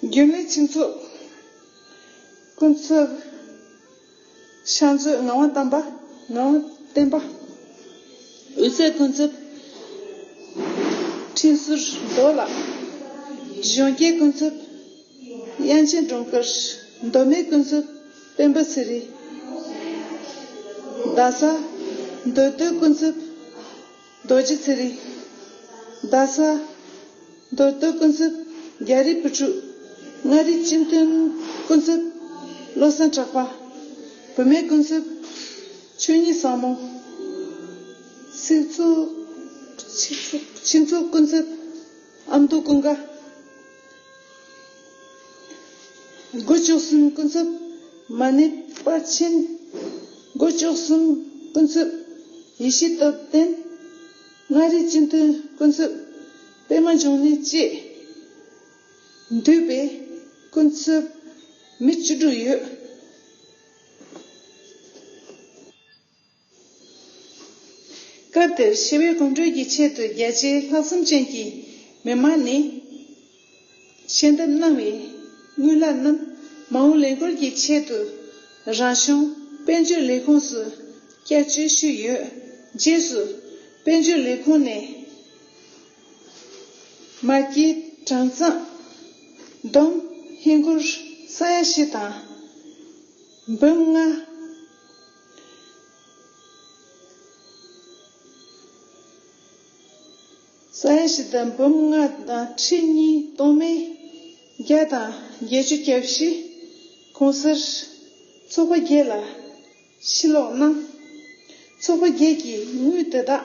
རྒྱུན་ལས་ཆིག་ཚོགས་ཀུན་གསབ་ཤང་གཙོས་ངག་དབང་དམ་པ། ངག་དབང་བསྟན་པ། འོད་ཟེར་ཀུན་གསབ་ཁྲིན་ཟུར་རྡོ་ལགས། གཞོན་སྐྱེས་ཀུན་གསབ་དབྱངས་ཅན་སྒྲོལ་དཀར། མདོ་སྨད་ཀུན་གསབ་སྤེན་པ་ཚེ་རིང་། རྡ་ས་མདོ་སྟོད་ཀུན་གསབ་རྡོ་རྗེ་ཚེ་རིང་། རྡ་ས་མདོ་སྟོད་ཀུན་གསབ་རྒྱ་རི་བུ་ཕྲུག། མངའ་རིས་སྤྱི་མཐུན་ཀུན་གསབ་བློ་བཟང་གྲགས་པ། བུད་མེད་ཀུན་གསབ་ཆོས་ཉིད་བཟང་མོ། ཆིག་ཚོགས་ཆིག་ཚོགས་ཆིག་ཚོགས་ཀུན་གསབ་ཨ་མདོ་ཀུན་དགའ། སྒོ་བཅུ་གསུམ་ཀུན་གསབ་མ་ཎི་དཔལ་ཆེན། སྒོ་བཅུ་གསུམ་ཀུན་གསབ་ཡེ་ཤེས་སྟོབས་ལྡན། མངའ་རིས་སྤྱི་མཐུན་ཀུན་གསབ་པད་མ་འབྱུང་གནས་བཅས་འདུས་པའི་ཀུན་གསབ་མི་བཅུ་དྲུག་ཡོད། སྐབས་དེར་ཞི་བའི་གོམ་བགྲོད་ཀྱི་ཆེད་དུ་རྒྱ་ཆེའི་ལྷག་བསམ་ཅན་གྱི་མི་མང་ནས་ཞལ་འདེབས་གནང་བའི་དངུལ་ལག་རྣམས་མ་འོངས་ལས་འགུལ་གྱི་ཆེད་དུ་རང་གཞུང་དཔལ་འབྱོར་ལས་ཁུངས་སུ་ བསྐྱར་བཅོས་ཞུས་ཡོད། རྗེས་སུ་དཔལ་འབྱོར་ལས་ཁུངས་ནས་མ་སྐྱེས་གྲངས་ཚང་བསྡོམས་ཧིན་སྒོར་ས་ཡ་བཞི་དང་འབུམ་ལྔ། ས་ཡ་བཞི་དང་འབུམ་ལྔ་དང་ཁྲི་གཉིས་སྟོང་མེད་བརྒྱ་དང་བརྒྱད་ཅུ་གྱ་བཞི་གོང་གསལ་ཚོགས་པ་བརྒྱད་ལ་ཕྱིར་སློག་གནང་། ཚོགས་པ་བརྒྱད་ཀྱིས་དངུལ་དེ་དག་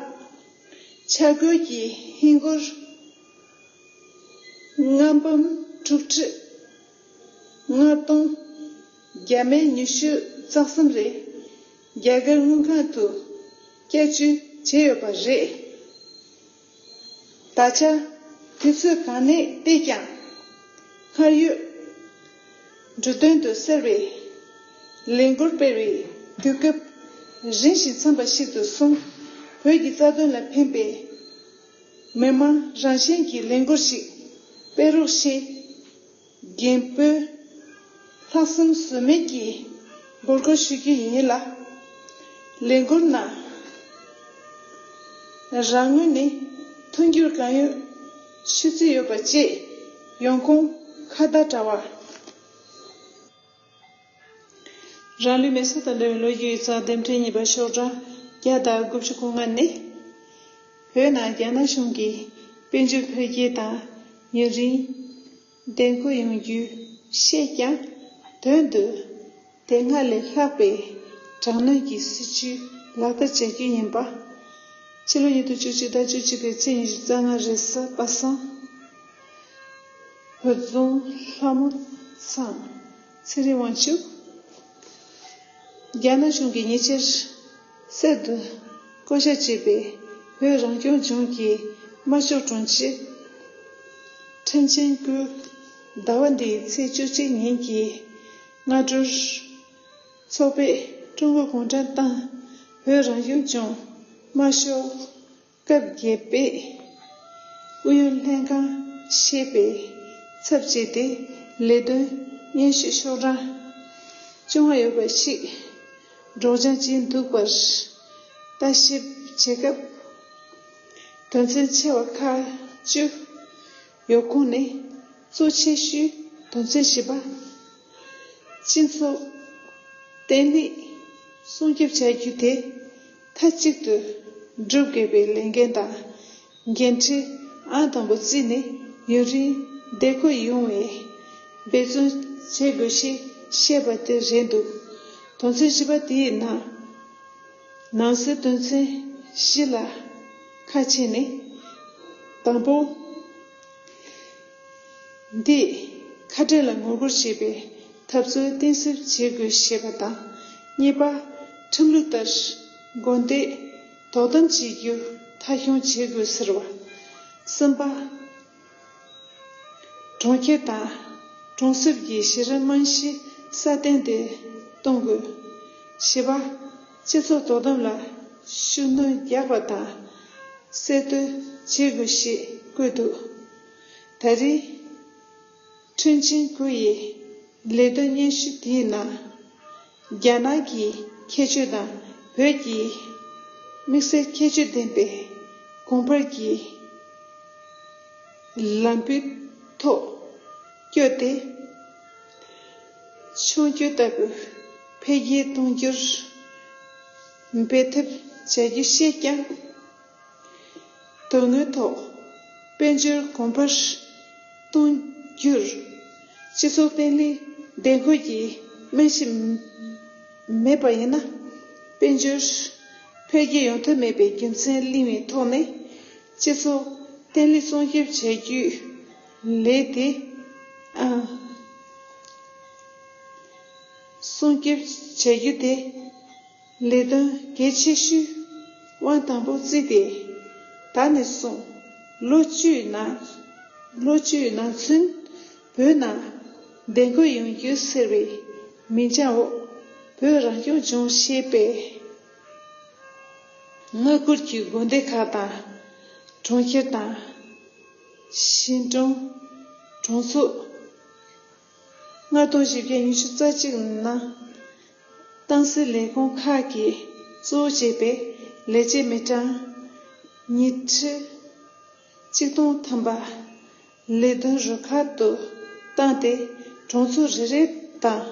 ཆ་བགོས་ཀྱི་ཧིན་སྒོར་ལྔ་འབུམ་དྲུག་ཁྲི་ལྔ་སྟོང་བརྒྱ་མེད་ཉི་ཤུ་རྩ་གསུམ་རེ་རྒྱ་གར་དངུལ་ཁང་དུ་བསྐྱར་བཅོས་བྱས་ཡོད་པ་རེད། ད་ཆ་དུས་ཚོད་གང་ནས་བལྟས་ཀྱང་སྔར་ཡོད་འབྲུ་དོན་དུ་གསལ་བའི་ལས་འགུལ་སྤེལ་བའི་དུས་སྐབས་རིམ་བཞིན་འཚམས་པ་ཞིག་ཏུ་སོང་། བོད་ཀྱི་རྩ་དོན་ལ་ཕན་པའི་མི་མང་རང་བཞིན་གྱི་ལས་འགུལ་ཞིག་སྤེལ་རོགས་ཞེས་རྒན་པོས་ལྷག་བསམ་ཟོལ་མེད་ཀྱིས་འབོད་སྐུལ་ཞུ་རྒྱུ་ཡིན་ལ། ལས་འགུལ་ནང་རང་ངོས་ནས་མཐུན་འགྱུར་གང་ཡོད་ཞུ་རྩིས་ཡོད་པ་བཅས་ཡོང་ཁུངས་ཁ་བརྡ་དྲ་བ། རང་ལུས་མེ་སྲེག་དང་འབྲེལ་བའི་ལོ་རྒྱུས་ཡིག་ཚགས་དེབ་ཕྲེང་གཉིས་པ་ཤོག་གྲངས་བརྒྱ་དང་དགུ་བཅུ་གོ་ལྔ་ནི། བོད་ནང་རྒྱ་ནག་གཞུང་གིས་དཔལ་འབྱོར་འཕེལ་རྒྱས་དང་ཡུན་རིང་བདེ་འཁོད་ཡོང་རྒྱུ་བཤད་ཀྱང་དོན་དུ་དེ་སྔ་ལས་ལྷག་པའི་དྲག་གནོན་གྱི་སྲིད་བྱུས་ལག་བསྟར་བྱ་རྒྱུ་ཡིན་པ། ཕྱི་ལོ་ཉིས་སྟོང་བཅུ་གཅིག་ཟླ་བཅུ་གཅིག་པའི་ཚེས་ཉི་ཤུ་རྩ་ལྔ་རེས་གཟའ་པ་སངས། བོད་རྫོང་ལྷ་མོ་ཚང་ཚེ་རིང་དབང་ཕྱུག་རྒྱ་ནག་གཞུང་གིས་ཉེ་ཆར་གསར་དུ་བསྐོ་བཞག་བྱས་པའི་བོད་རང་སྐྱོང་ལྗོངས་ཀྱི་དམར་ཤོག་དྲུང་ཆེ་ཁྲེན་ཆིང་ཀུའུ་ཟླ་བ་འདིའི་ཚེས་བཅུ་གཅིག་ཉིན་གྱི་སྔ་དྲོར་ཚོགས་པས་ཀྲུང་གོ་གུང་ཁྲན་ཏང་བོད་རང་སྐྱོང་ལྗོངས་དམར་ཤོག་སྐབས་བརྒྱད་པའི་ཨུ་ཡོན་ལྷན་ཁང་ཞེས་པའི་ཚབ་བྱས་ཏེ་ལས་དོན་སྙན་ཞུ་ཤོག་གྲངས་བཅོ་ལྔ་ཡོད་པ་ཞིག་སྒྲོག་སྦྱང་བྱས་འདུག་པར་ལྟ་ཞིབ་བྱེད་སྐབས། དོན་ཚན་ཆེ་བ་ཁག་བཅུ་ཡོད་ཁུངས་ནས་གཙོ་ཆེ་ཤོས་དོན་ཚན་བཞི་པ། སྤྱི་ཚོགས་བརྟན་ལྷིང་སྲུང་སྐྱོབ་བྱ་རྒྱུ་དེ་མཐའ་གཅིག་ཏུ་སྒྲུབ་དགོས་པའི་ལས་འགན་དང་། འགན་འཁྲི་ཨང་དང་པོ་བརྩིས་ནས་ཡུན་རིང་བདེ་འཁོད་ཡོང་བའི་འབད་བརྩོན་བྱེད་དགོས་ཞེས་བཤད་པ་དེ་རེད་འདུག་དོན་ཚན་བཞི་པ་དེའི་ནང་། ནང་གསེས་དོན་ཚན་བཞི་ལ་ཁ་ཕྱེ་ནས། དང་པོ། འདིས་ཁ་བྲལ་ལ་ངོ་རྒོལ་བྱེད་པའི་འཐབ་རྩོད་གཏིང་ཟབ་བྱེད་དགོས་ཞེས་པ་དང་། གཉིས་པ། ཁྲིམས་ལུགས་ལྟར་དགོན་སྡེ་དོ་དམ་བྱེད་རྒྱུ་མཐའ་འཁྱོངས་བྱེད་དགོས་ཟེར་བ། གསུམ་པ། གྲོང་ཁྱེར་དང་གྲོང་གསེབ་ཀྱི་ཞི་རིམ་རྨང་གཞི་སྲ་བརྟན་དུ་གཏོང་དགོས། བཞི་པ། སྤྱི་ཚོགས་དོ་དམ་ལ་ཤུགས་སྣོན་རྒྱག་པ་དང་གསལ་སྟོན་བྱེད་དགོས་ཞེས་བཀོད་འདུག་ད་རེས་ཁྲུན་ཆིང་ཀུའུ་ཡི་ལས་དོན་སྙན་ཞུ་དེའི་ནང་། རྒྱ་ནག་གི་ཁྱད་ཆོས་དང་བོད་ཀྱི་དམིགས་བསལ་ཁྱད་ཆོས་ལྡན་པའི་གོང་འཕེལ་གྱི་ལམ་བུའི་ཐོག་བསྐྱོད་དེ། མཆོང་སྐྱོད་ལྟ་བུའི་འཕེལ་རྒྱས་གཏོང་རྒྱུར་འབད་འཐབ་བྱ་རྒྱུ་བཤད་ཀྱང་། དོན་དངོས་ཐོག་དཔལ་འབྱོར་གོང་འཕེལ་གཏོང་རྒྱུར་སྤྱི་ཚོགས་བརྟན་ལྷིང་བདེ་འཁོད་ཀྱི་རྨང་གཞི་མེད་པ་ཡིན་ན། དཔལ་འབྱོར་འཕེལ་རྒྱས་ཡོང་ཐབས་མེད་པའི་རྒྱུ་མཚན་གླེང་བའི་ཐོག་ནས། སྤྱི་ཚོགས་བརྟན་ལྷིང་སྲུང་སྐྱོབ་བྱ་རྒྱུའི་ལས་དེ། ཨ། སྲུང་སྐྱོབ་བྱ་རྒྱུ་དེ་ལས་དོན་གལ་ཆེ་ཤོས་དབང་དང་པོ་བརྩིས་ཏེ། ད་ནས་བཟུང་ལོ་བཅུའི་ནང་། ལོ་བཅུའི་ནང་ཚུན་བོད་ནང་བདེ་འཁོད་ཡོང་རྒྱུ་ཟེར་བའི་མིང་བྱང་འོག་བོད་རང་སྐྱོང་ལྗོངས་ཞེས་པའི་མངའ་ཁུལ་གྱི་དགོན་སྡེ་ཁག་དང་། གྲོང་ཁྱེར་དང་། ཞིང་གྲོང་། གྲོང་ཚོ། ལྔ་སྟོང་བཞི་བརྒྱ་ཉི་ཤུ་རྩ་གཅིག་ནང་ཏང་སྲིད་ལས་ཁུངས་ཁག་གི་ གཙོ་བོ་བྱས་པའི་ལས་བྱེད་མི་གྲངས་ཉི་ཁྲི་གཅིག་སྟོང་ཐམ་པ་ལས་དོན་རུ་ཁག་ཏུ་བཏང་སྟེ། གྲོང་ཚོ་རེ་རེ་དང་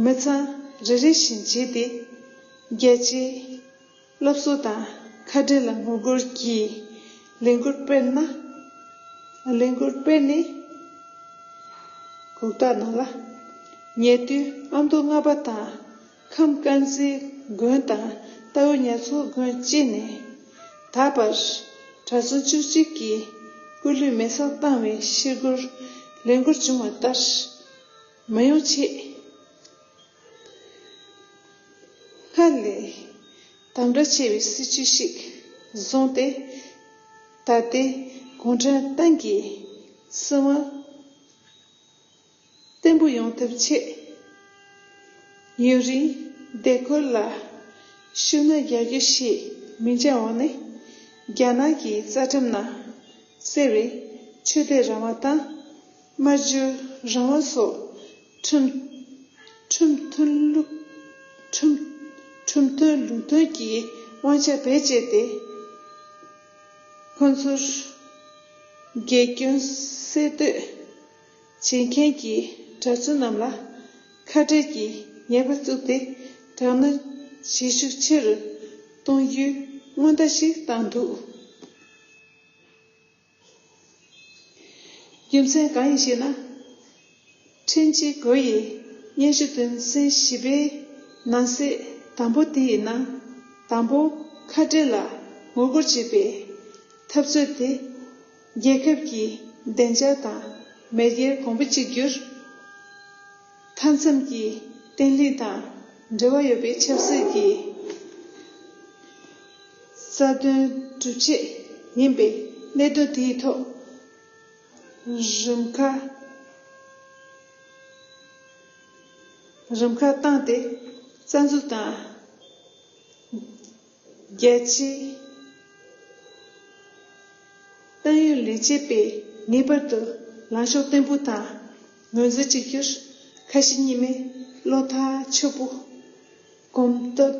མི་ཚང་རེ་རེ་བཞིན་བྱས་ཏེ། རྒྱལ་སྤྱིའི་སློབ་གསོ་དང་ཁ་བྲལ་ལ་ངོ་རྒོལ་གྱི་ལས་འགུལ་སྤེལ་ན། ལས་འགུལ་སྤེལ་ནས། གོ་སྐབས་ནང་ལ། ཉེ་དུས་ཨ་མདོ་རྔ་པ་དང་ཁམས་དཀར་མཛེས་དགོན་དང་རྟའུ་ཉ་ཚོ་དགོན་བཅས་ནས། ད་བར་གྲྭ་བཙུན་བཅུ་གཅིག་གིས་སྐུ་ལུས་མེ་སྲེག་བཏང་བའི་ཤེལ་སྒོར་ལས་འགུལ་བྱུང་བ་ལྟར། མི་ཡོང་ཆེད། སྔར་ལས་དམ་དྲག་ཆེ་བའི་སྲིད་བྱུས་ཤིག་བཟུང་སྟེ། ད་ལྟའི་གུང་ཁྲན་ཏང་གི་སྲིད་དབང་བརྟན་པོ་ཡོང་ཐབས་ཆེད། ཡུན་རིང་བདེ་འཁོད་ལ་ཤུགས་སྣོན་རྒྱག་རྒྱུ་ཞེས་མིང་ཆད་འོག་ནས། རྒྱ་ནག་གི་རྩ་ཁྲིམས་ནང་གསལ་བའི་ཆོས་དད་རང་དབང་དང་། སྨྲ་བརྗོད་རང་དབང་སོགས་ཁྲིམས་ཁྲིམས་མཐུན་ལུགས་ཁྲིམས་ཁྲིམས་མཐུན་ལུགས་མཐུན་གྱི་དབང་ཆ་བེད་སྤྱད་དེ། ཁོ་ཚོར་དགེ་སྐྱོན་གསལ་སྟོན་བྱེད་མཁན་གྱི་གྲྭ་བཙུན་རྣམས་ལ་ཁ་བྲལ་གྱི་ཉེས་པ་བཙུགས་ཏེ། དྲག་གནོན་བྱེད་ཤུགས་ཆེ་རུ་གཏོང་རྒྱུའི་སྔོན་བརྡ་ཞིག་བཏང་འདུག་རྒྱུ་མཚན་གང་ཡིན་ཞེ་ན། ཁྲིན་ཅི་གོ་ཡི་སྙན་ཞུ་དོན་ཚན་བཞི་པའི་ནང་གསེས་དང་པོ་དེ་ཡི་ནང་། དང་པོ། ཁ་བྲལ་ལ་ངོ་རྒོལ་བྱེད་པའི་འཐབ་རྩོད་དེ། རྒྱལ་ཁབ་ཀྱི་བདེ་འཇགས་དང་མེས་རྒྱལ་གོང་བུ་གཅིག་གྱུར། མཐའ་མཚམས་ཀྱི་བརྟན་ལྷིང་དང་འབྲེལ་བ་ཡོད་པའི་ཆབ་སྲིད་ཀྱི་རྩ་དོན་སྒྲུབ་ཆེད་ཡིན་པའི་གནད་དོན་དེའི་ཐོག་རིམ་ཁག་རིམ་ཁག་བཏང་སྟེ། རྩ་འཛུགས་དང་རྒྱལ་སྤྱིའི་ཏང་ཡོན་ལས་བྱེད་པས་ངེས་པར་དུ་ལངས་ཕྱོགས་བརྟན་པོ་དང་། ངོས་འཛིན་གཅིག་གྱུར། ཁ་ཞེ་གཉིས་མེད། བློ་ཐག་ཆོད་པོ། གོམ་སྟབས་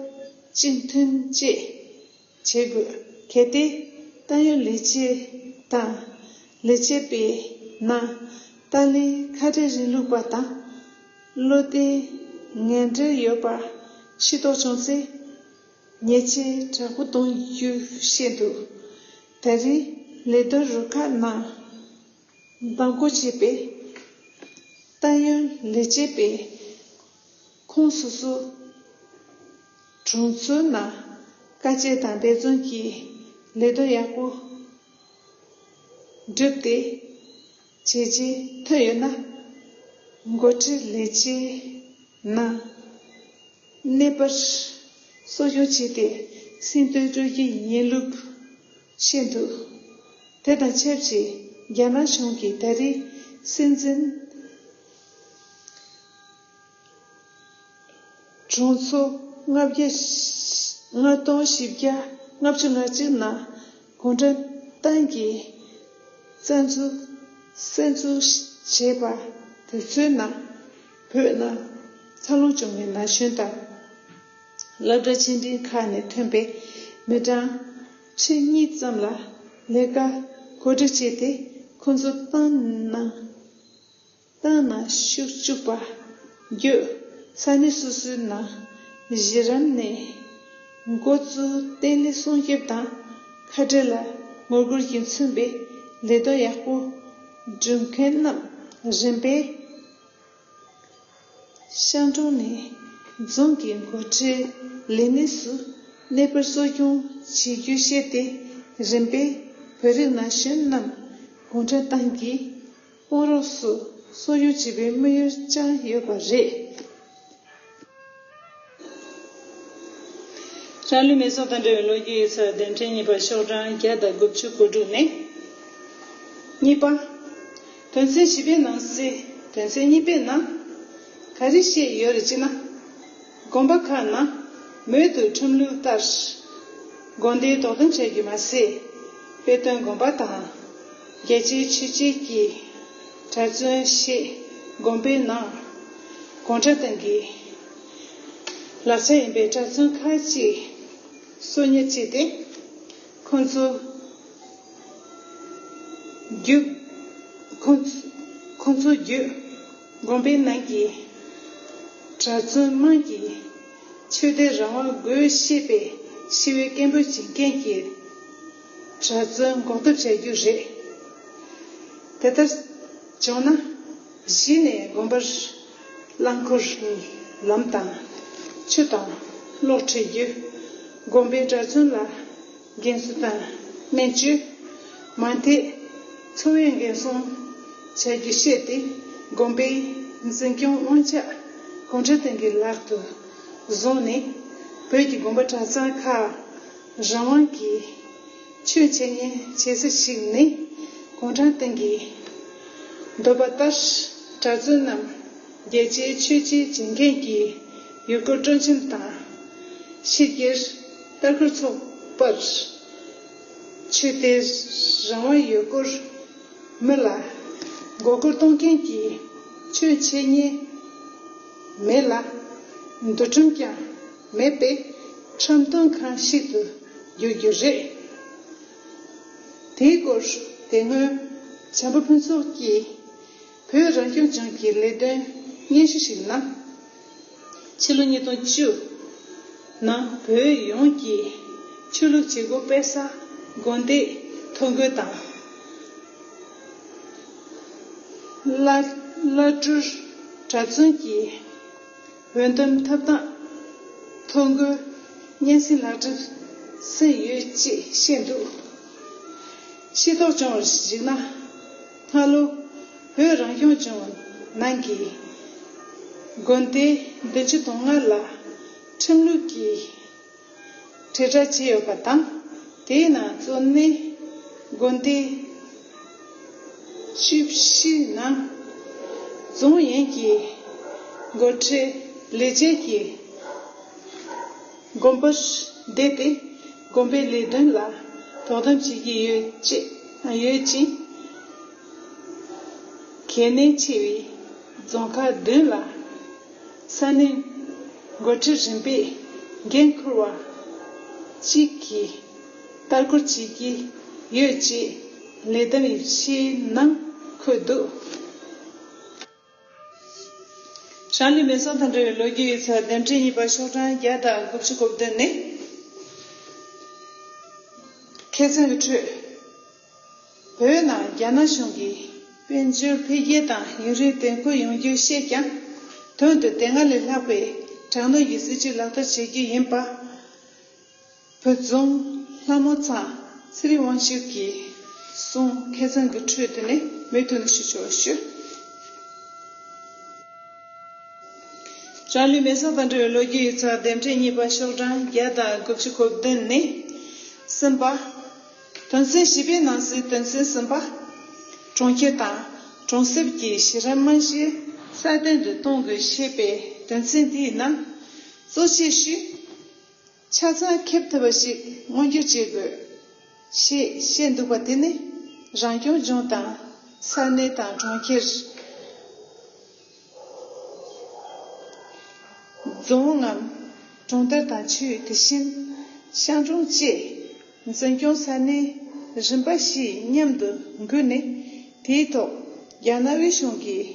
གཅིག་མཐུན་བཅས་བྱེད་དགོས། གལ་ཏེ་ཏང་ཡོན་ལས་བྱེད་དང་ལས་བྱེད་པའི་ནང་ཏཱ་ལའི་ཁ་བྲལ་རིང་ལུགས་པ་དང་བློ་གཏད་ངན་འབྲེལ་ཡོད་པ་ཤེས་རྟོགས་བྱུང་ཚེ། ཉེས་ཆད་དྲག་པོ་གཏོང་རྒྱུ་བཤད་འདུག་ད་རེས་ལས་དོན་རུ་ཁག་ནང་བདམས་བསྐོ་བྱས་པའི་ཏང་ཡོན་ལས་བྱེད་པས་ཁོང་སོ་སོའི་གྲོང་ཚོའི་ནང་དཀའ་སྤྱད་དང་འབད་བརྩོན་གྱིས་ལས་དོན་ཡག་པོ་བསྒྲུབས་ཏེ་བྱས་རྗེས་ཐོན་ཡོད་ན། འགོ་ཁྲིད་ལས་བྱེད་ནང་གནས་པར་གསོ་སྐྱོང་བྱས་ཏེ་སེམས་གཏིང་སྤྲོ་སྐྱིད་ཡིན་ལུགས་བཤད་འདུག་དེ་དང་ཆབས་ཅིག་རྒྱ་ནག་གཞུང་གིས་ད་རེས་སྲིད་འཛིན་གྲོང་ཚོ་ལྔ་བརྒྱ། ལྔ་སྟོང་བཞི་བརྒྱ་ལྔ་བཅུ་ང་གཅིག་ནང་གུང་ཁྲན་ཏང་གི་རྩ་འཛུགས་གསར་འཛུགས་བྱས་པ་དེ་ཚོའི་ནང་བོད་ནང་འཚར་ལོངས་བྱུང་བའི་ན་གཞོན་དང་། སློབ་གྲྭ་ཆེ་འབྲིང་ཁག་ནས་ཐོན་པའི་མི་གྲངས་ཁྲི་གཉིས་ཙམ་ལ་ལས་ཀ་གོ་སྒྲིག་བྱས་ཏེ། ཁོ་ཚོ་ཏང་ནང་ཏང་ནང་ཞུགས་བཅུག་པ་བརྒྱུད། ས་གནས་སོ་སོའི་ནང་གཞི་རིམ་ནས་འགོ་བཙུགས་བརྟན་ལྷིང་སྲུང་སྐྱོབ་དང་ཁ་བྲལ་ལ་ངོ་རྒོལ་གྱིས་མཚོན་པའི་ལས་དོན་ཡག་པོ་སྒྲུབ་མཁན་རྣམས་རིམ་པས་ཤང་གྲོང་ནས་རྫོང་གི་འགོ་ཁྲིད་ལས་གནས་སུ་གནས་སྤོར་གསོ་སྐྱོང་བྱེད་རྒྱུ་བཤད་དེ། རིམ་པས་བོད་རིགས་ན་གཞོན་རྣམས་གུང་ཁྲན་ཏང་གི་དཔུང་རོགས་སུ་སོ་སྐྱོང་བྱེད་པའི་དམིགས་ཡུལ་བཅངས་ཡོད་པ་རེད། རང་ལུས་མེ་སྲེག་དང་འབྲེལ་བའི་ལོ་རྒྱུས་ཡིག་ཚགས་བདུན་ཕྲག་གཉིས་པ་ཤོག་གྲངས་བརྒྱ་དང་དགུ་བཅུ་གོ་དྲུག་ནས། གཉིས་པ། དོན་ཚན་བཞི་པའི་ནང་གསེས་དོན་ཚན་གཉིས་པའི་ནང་ག་རེ་བཤད་ཡོད་རེད་ཅེ་ན། དགོན་པ་ཁག་ནང་མུ་མཐུད་ཁྲིམས་ལུགས་ལྟར་དགོན་སྡེའི་དོ་དམ་བྱ་རྒྱུ་མ་ཟད། དཔེ་སྟོན་དགོན་པ་དང་རྒྱལ་སྤྱིའི་ཆོས་བྱེད་ཀྱི་གྲྭ་བཙུན་ཞེས་དགོན་པའི་ནང་གུང་ཁྲན་ཏང་གི་ ལག་ཆ་ཡིན་པའི་གྲྭ་བཙུན་ཁག་ཅིག་གསོལ་ཉར་བྱས་ཏེ། ཁོང་ཚོ་བརྒྱུད། ཁོང་ཁོང་ཚོ་བརྒྱུད་དགོན་པའི་ནང་གི་གྲྭ་བཙུན་དམངས་ཀྱིས་ཆོས་དད་རང་དབང་དགོས་ཞེས་པའི་ཞི་བའི་སྐད་འབོད་བྱེད་མཁན་གྱི་གྲྭ་བཙུན་འགོག་ཐབས་བྱ་རྒྱུ་རེད། དེ་ལྟར་བྱུང་ན། གཞི་ནས་དགོན་པར་རླངས་འཁོར་ལམ་དང་ཆུ་དང་གློག་སྤྲད་རྒྱུ། དགོན་པའི་གྲྭ་བཙུན་ལ་རྒན་གསོ་དང་སྨན་བཅོས། མ་མཐའི་འཚོ་བའི་འགན་སྲུང་བྱ་རྒྱུ་བཤད་དེ། དགོན་པའི་འཛིན་སྐྱོང་དབང་ཆ་གུང་ཁྲན་ཏང་གི་ལག་ཏུ་བཟུང་ནས། བོད་ཀྱི་དགོན་པ་གྲྭ་ཚང་ཁག་རང་དབང་གིས་ཆོས་འཆད་ཉན་བྱེད་ས་ཞིག་ནི། གུང་ཁྲན་ཏང་གི་འདོད་པ་ལྟར། གྲྭ་བཙུན་རྣམས་རྒྱལ་གཅེས་ཆོས་གཅེས་བྱེད་མཁན་གྱི་ཡུལ་སྐོར་སྤྲོ་འཆམ་དང་། ཕྱི་རྒྱལ་ལྟ་སྐོར་ཚོགས་པར་ཆོས་དད་རང་དབང་ཡོད་སྐོར། མི་ལ་མགོ་སྐོར་གཏོང་མཁན་གྱི་ཆོས་འཆད་ཉན་མི་ལ་འདུལ་ཁྲིམས་ཀྱང་མེད་པའི་ཁྲིམས་སྟོན་ཁང་ཞིག་ཏུ་འགྱུར་རྒྱུ་རེད། དེའི་སྐོར་དེ་སྔོན་བྱམས་པ་ཕུན་ཚོགས་ཀྱིས་བོད་རང་སྐྱོང་ལྗོངས་ཀྱི་ལས་དོན་སྙན་ཞུ་ཞིག་ནང་། ཕྱི་ལོ་ཉིས་སྟོང་བཅུ་ནང་བོད་ཡོངས་ཀྱི་ཆོས་ལུགས་བྱེད་སྒོ་སྤེལ་ས་དགོན་སྡེ་ཐོ་འགོད་དང་། བླ་བླ་སྤྲུལ་གྲྭ་བཙུན་གྱི་འོས་འདེམས་ཐོབ་ཐང་ཐོ་འགོད་སྙན་སེང་ལག་བསྟར་ཟིན་ཡོད་ཅེས་བཤད་འདུག་ཤེས་རྟོགས་བྱུང་བར་གཞིགས་ན། སྔ་ལོ་བོད་རང་སྐྱོང་ལྗོངས་ནང་གི་དགོན་སྡེ་བདུན་ཅུ་དོན་ལྔ་ལ་ཁྲིམས་ལུགས་ཀྱི་དྲིལ་བསྒྲགས་བྱས་ཡོད་པ་དང་། དེའི་ནང་གཙོ་གནད་དགོན་སྡེ་བཅུ་བཞི་ནང་རྫོང་ཡན་གྱི་འགོ་ཁྲིད་ལས་བྱེད་ཀྱིས་དགོན་པར་བསྡད་དེ། དགོན་པའི་ལས་དོན་ལ་དོ་དམ་བྱེད་ཀྱི་ཡོད་ཅེས་ཡོད་ཅིང་། གལ་གནད་ཆེ་བའི་རྫོང་ཁག་བདུན་ལ་ས་གནས་འགོ་ཁྲིད་རིམ་པས་འགན་འཁུར་བ་གཅིག་གིས་ལྟ་སྐོར་བྱེད་ཀྱི་ཡོད་ཅེས་ལས་དོན་ཡིག་ཆའི་ནང་འཁོད་འདུག་རང་ལུས་མེ་སྲེག་དང་འབྲེལ་བའི་ལོ་རྒྱུས་ཡིག་ཚགས་འདེམས་ཁྲིད་གཉིས་པ་ཤོག་གྲངས་བརྒྱ་དང་དགུ་བཅུ་གོ་བདུན་ནི། མཁས་བཙུན་གྱི་ཁྲོད། བོད་ནང་རྒྱ་ནག་གཞུང་གིས་དཔལ་འབྱོར་འཕེལ་རྒྱས་དང་ཡུན་རིང་བདེ་འཁོད་ཡོང་རྒྱུ་བཤད་ཀྱང་། དོན་དུ་དེ་སྔ་ལས་ལྷག་པའི་དྲག་གནོན་གྱི་སྲིད་བྱུས་ལག་བསྟར་བྱེད་རྒྱུ་ཡིན་པ། བོད་རྫོང་ལྷ་མོ་ཚང་ཚེ་རིང་དབང་ཕྱུག་གིས་གསུངས། མཁས་བཙུན་གྱི་ཁྲོད་དུ་ནི་མུ་མཐུད་ནས་ཞུ་ཆོག་ཞུ། རང་ལུས་མེ་སྲེག་དང་འབྲེལ་བའི་ལོ་རྒྱུས་ཡིག་ཚགས་འདེམས་ཁྲིད་གཉིས་པ་ཤོག་གྲངས་བརྒྱ་དང་དགུ་བཅུ་གོ་བདུན་ནི། གསུམ་པ། དོན་ཚན་བཞི་པའི་ནང་གསེས་དོན་ཚན་གསུམ་པ། གྲོང་ཁྱེར་དང་གྲོང་གསེབ་ཀྱི་གཞི་རིམ་རྨང་གཞི་སྲ་བརྟན་དུ་གཏོང་དགོས་ཞེས་པའི་དོན་ཚན་འདིའི་ནང་གཙོ་ཆེ་ཤོས། ཆ་ཚང་ཁེབས་ཐུབ་པ་ཞིག་མངོན་འགྱུར་བྱེད་དགོས། ཞེས་བཤད་འདུག་པ་དེ་ནི་རང་སྐྱོང་ལྗོངས་དང་ས་གནས་དང་གྲོང་ཁྱེར། རྫོང་ངམ་གྲོང་རྡལ་དང་ཆུས། དེ་བཞིན་ཤང་གྲོང་བཅས་འཛིན་སྐྱོང་ས་གནས་རིམ་པ་བཞིས་མཉམ་དུ་འགུལ་ནས། དེའི་ཐོག་རྒྱ་ནག་དབུས་གཞུང་གིས་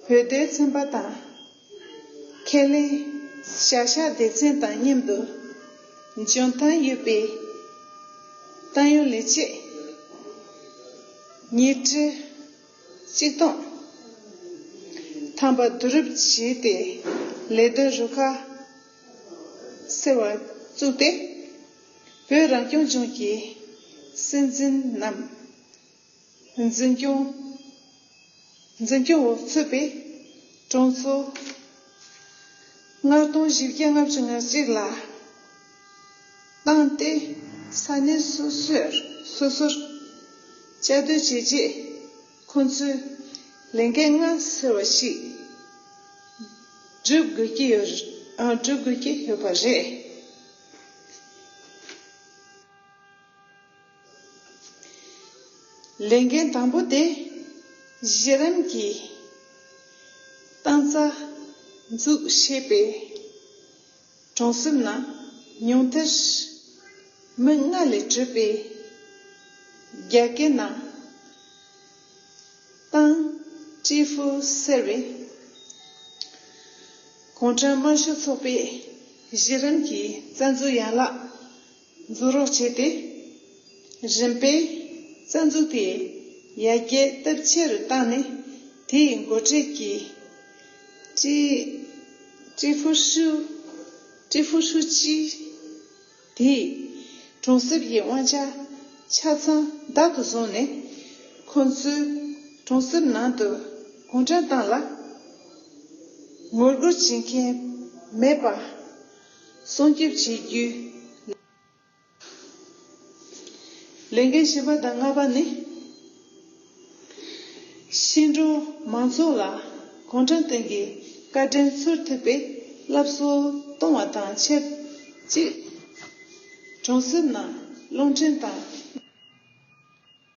བོད་དོན་ཚན་པ་དང་ཁས་ལེན་བྱ་གཞག་སྡེ་ཚན་དང་མཉམ་དུ་འཇོན་ཐང་ཡོད་པའི་ཏང་ཡོན་ལས་བྱེད་ཉིས་ཁྲི་གཅིག་སྟོང་ཐམ་པ་བསྡུ་རུབ་བྱས་ཏེ། ལས་དོན་རུ་ཁག་ཟེར་བ་བཙུགས་ཏེ། བོད་རང་སྐྱོང་ལྗོངས་ཀྱི་སྲིད་འཛིན་ནམ་འཛིན་སྐྱོང་འཛིན་སྐྱོང་འོག་ཚུད་པའི་གྲོང་ཚོ་ལྔ་སྟོང་བཞི་བརྒྱ་ལྔ་བཅུ་ང་གཅིག་ལ་བཏང་སྟེ། ས་གནས་སོ་སོར་སོ་སོར་བཅའ་སྡོད་བྱས་རྗེས། ཁོང་ཚོས་ལས་འགན་ལྔ་ཟེར་བ་ཞིག་སྒྲུབ་དགོས་ཀྱི་ཡོད། ཨ། སྒྲུབ་དགོས་ཀྱི་ཡོད་པ་རེད། ལས་འགན་དང་པོ་དེ་གཞི་རིམ་གྱི་ཏང་རྩ་འཛུགས་ཞེས་པའི་ གྲོང་གསེབ་ནང་ཉུང་མཐར་མི་ལྔ་ལས་གྲུབ་པའི་རྒྱ་སྐད་ནང་ཏང་ཀྲི་ཧྥུ་ཟེར་བའི་གུང་ཁྲན་དམར་ཤོག་ཚོགས་པའི་གཞི་རིམ་གྱི་རྩ་འཛུགས་ཡན་ལག་འཛུགས་རོགས་བྱས་ཏེ། རིམ་པས་རྩ་འཛུགས་དེ་ཡར་རྒྱས་སྟོབས་ཆེ་རུ་བཏང་ནས། དེའི་འགོ་ཁྲིད་ཀྱི་ཀྲི་ཀྲི་ཧྥུ་ཧྲུའུ་ཀྲི་ཧྥུ་ཧྲུའུ་ཅི་དེས་གྲོང་གསེབ་ཀྱི་དབང་ཆ་ཆ་ཚང་བདག་ཏུ་བཟུང་ནས། ཁོ་ཚོས་གྲོང་གསེབ་ནང་དུ་གུང་ཁྲན་ཏང་ལ་ངོ་རྒོལ་བྱེད་མཁན་མེད་པ་སྲུང་སྐྱོབ་བྱེད་རྒྱུ། ལས་འགན་བཞི་པ་དང་ལྔ་པ་ནི། ཤིང་འབྲོག་མང་ཚོགས་ལ་གུང་ཁྲན་ཏང་གི་བཀའ་དྲིན་ཚོར་ཐུབ་པའི་སློབ་གསོ་གཏོང་བ་དང་ཆབས་ཅིག་གྲོང་གསེབ་ནང་རླུང་འཕྲིན་དང་